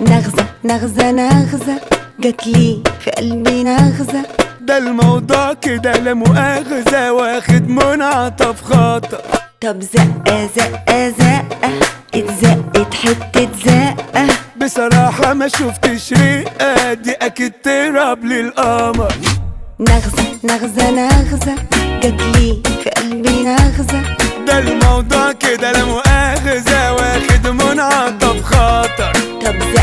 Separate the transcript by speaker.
Speaker 1: نغزة نغزة نغزة جاتلي في قلبي نغزة.
Speaker 2: ده الموضوع كده لا مؤاخذة، واخد منعطف خطر.
Speaker 1: طب زقة زقة زقة اتزقت حتة زقة.
Speaker 2: بصراحة ما شفتش رقة، دي أكيد تهرب للقمر.
Speaker 1: نغزة نغزة نغزة جاتلي في قلبي نغزة.
Speaker 2: ده الموضوع كده لا مؤاخذة، واخد منعطف خطر.
Speaker 1: طب زقة